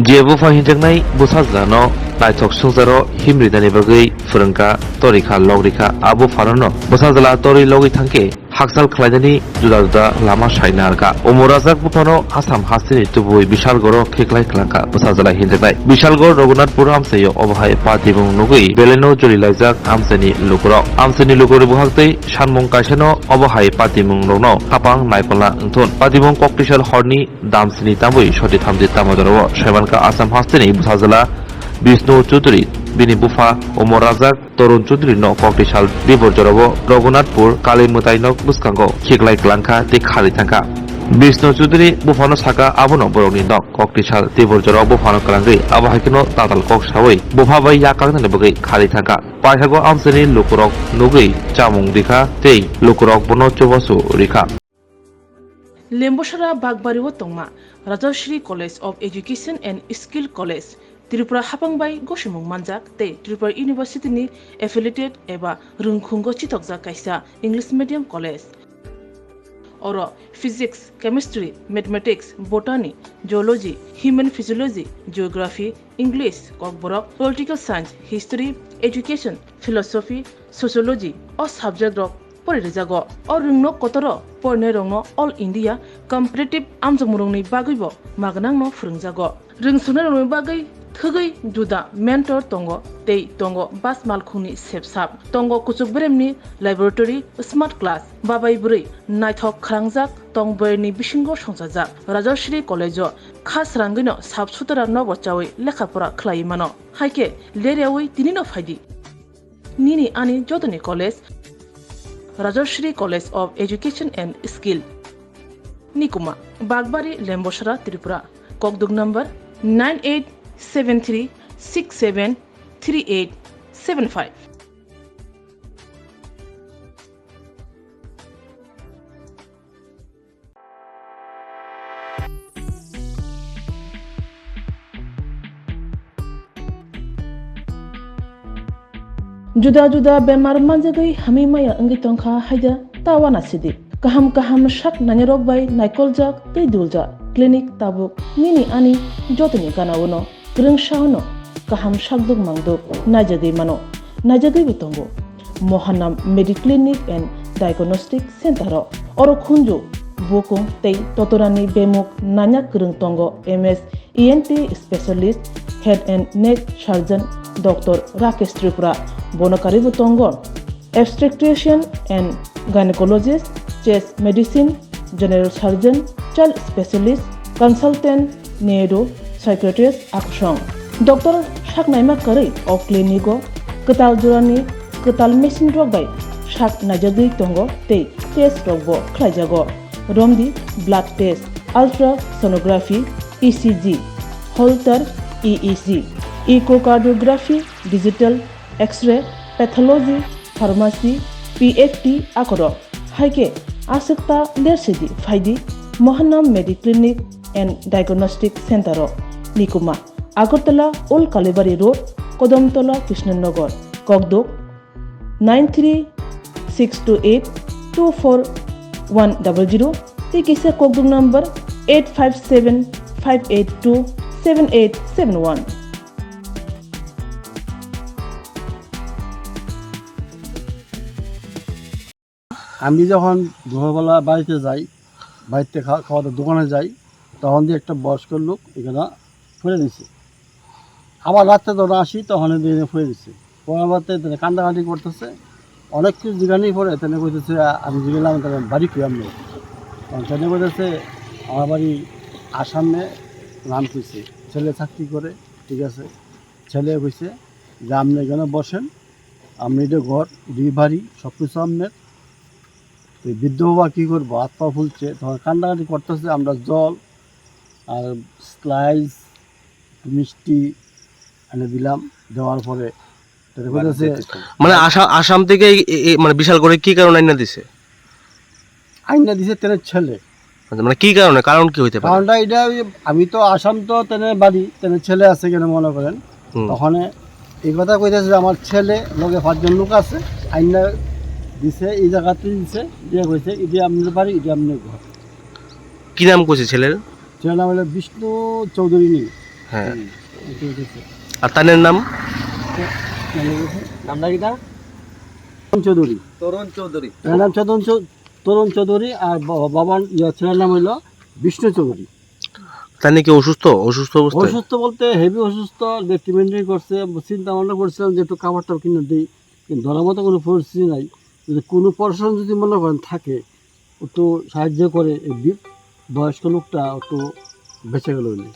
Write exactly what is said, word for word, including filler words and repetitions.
Je bupha hinjaknai bwsajlano naithok swngcharo himrinani bagwi phwrwngkha, torikha, logrikha, a buphanono bwsajla torwi logwi thangkhe hakchal khlainani juda juda lama sai narwkha. Omo rajak buphano Assam hasteni tubui Bishalgoro khiklai kwlangkha bwsajla hinjaknai. Bishalgor Raghunathpur amchaio obo hai patimung nugwi belaino jurilaijak amchaini lukurok. Amchaini lukurokni buhaktwi sanmung kaisano obo hai patimung rokno khapang naikolna wngthun. Patimung koktisal horni damsini tambui soti thamchi tamo jorao saimankha Assam hasteni bwsajla Bishnu Chudhury, bini bupha Omor Rajak Torun Chudhury no koktisal dibor jorao Raghunathpur Kali mwtai nok bwskango khiklai kwlangkha tei khari thangkha. Bishnu Chudhury buphano saka abono borokni nok koktisal dibor jorao buphano kwlangwi abo hai kheno tatal kok sawi bupha bai yak kaknani bagwi khari thangkha. Paithago amchaini lukurok nugwi chamung rikha tei lukurok bono chubachu rikha. Lembosara Bakbari o tongma Rajashri College of Education and Skill College, Tripura hapang bai gosimung manjak tei Tripura University ni affiliated eba rwngkhungo chitokjak kaisa English medium college. Oro Physics, Chemistry, Mathematics, Botany, Zoology, Human Physiology, Geography, English, Kokborok, Political Science, History, Education, Philosophy, Sociology o subject rok pori rijago. O rwngno kotoro porinairokno All India Competitive amjokmungrokni bagwibo magnangno phwrwngjago. Rwngsoknairokni bagwi thwgwi juda mentor tongo tei tongo bas malkhungni sepsap. Tongo kuchuk beremni laboratory, smart class, babai bwrwi naithok khwrangjak tong bwrwini bisingo songchajak. Rajashri College-o kha srangwino sap sutara nogo chawi lekha pora khlaiwi mano. Haikhe leryawi tinino phaidi. Nini ani jotoni college, Rajashri College of Education and Skill. Nikuma, Bakbari, Lembosara, Tripura. Kokduk number nine eight seven three six seven three eight seven five. Juda juda bemar manjagwi hamwi maya wngwi tongkha haida ta uanasidi. Kaham kaham sak nainarok bai naikoljak tei duljak clinic tabuk nini ani jotoni gana uno. Kwrwngsa hwno kaham sakduk mangduk naijagwi mano, naijagwibo tongo. Mohanam Mediclinic and Diagnostic Center o. Oro khunju, bukung tei totorani bemuk nanya kwrwng tongo M S E N T specialist, head and neck surgeon Doctor Rakesh Tripura. Bono karwibo tongo obstetrician and gynecologist, chest medicine, general surgeon, child specialist, consultant, neuro psychiatrist, akusong. Doctor sak naima kwrwi o clinic o kwtal jorani kwtal machine rok bai sak naijagwi tongo tei test rok bo khlaijago. Romdi blood test, ultrasonography, E C G, Holter E E G, echocardiography, digital X-ray, pathology, pharmacy, P F T akorok. Haikhe aswk ta lersidi phaidi Mohanam Mediclinic and Diagnostic Center o. Nikuma, Agartala Old Kalibari Road, Kodamtola, Krishnanagar, Kokduk nine three six two eight two four one double zero, tei kisa Kokduk number eight five seven five eight two seven eight seven one. আমি যখন দুপুরবেলা বাড়িতে যাই, বাড়িতে খাওয়া, খাওয়া দাওয়া দোকানে যাই, তখন দিয়ে একটা বয়স্ক লোক এখানে ফেলে দিছে। আবার রাত্রে যখন আসি, তখন দিয়ে ফেলে দিছে। পরে আবার তো এখানে কান্দাকাটি করতেছে, অনেক কিছু জিজ্ঞানি পরে এখানে কইতেছে, "আ-, আমি জিজ্ঞাসা তাহলে বাড়ি কই আপনি?" তখন ছেলে কইতেছে, "আমার বাড়ি আসামে।" নাম কইছে, ছেলে চাকরি করে, ঠিক আছে। ছেলে কইছে যে, "আপনি এখানে বসেন, আপনি এটা ঘর, দুই বাড়ি, সব কিছু আপনার।" তো বৃদ্ধ বাবা কী করবো, হাত পা ফুলছে, তখন কান্দাকাটি করতেছে। আমরা জল আর স্লাইস, মিষ্টি এনে দিলাম, দেওয়ার পরে তারা বলতেছে, মানে আসাম, আসাম থেকে এই, এই, এই, মানে বিশালগড়ে কি কারণে আইনা দিছে? আইনা দিছে তেনে ছেলে। আচ্ছা, মানে কি কারণে, কারণ কি হইতে পারে? কারণটা এটা, ওই আমি তো আসাম তো তেনে বাড়ি, তেনে ছেলে আছে কেন মনে করেন। হুম। তখন এই কথা কইতেছে যে আমার ছেলে লগে পাঁচজন লোক আছে, আইনা দিছে, এই জায়গাতে দিছে, দিয়ে কইছে, "এটা আপনার বাড়ি, এটা আপনার ঘর।" কি নাম কইছে ছেলের? ছেলের নাম হলো বিষ্ণু চৌধুরী নি। হ্যাঁ। হুম, এটা হচ্ছে। আর তানের নাম? নাম নাকি তা? তরুণ চৌধুরী। তরুণ চৌধুরী। এর নাম তরুণ চৌ-, তরুণ চৌধুরী আর বা-, বাবার ইয়া ছেলের নাম হইলো বিষ্ণু চৌধুরী। তানি কি অসুস্থ? অসুস্থ অবস্থায়? অসুস্থ বলতে হেভি অসুস্থ, যে ট্রিটমেন্ট করছে, চিন্তা ভাবনা করছিলাম যে একটু খাবার টাবার কিনে দিই, কিন্তু ধরার মতো কোনো পরিস্থিতি নাই। যদি কোনো প্রশাসন যদি মনে করেন থাকে, একটু সাহায্য করে, এই বি-, বয়স্ক লোকটা একটু বেঁচে গেল উনি।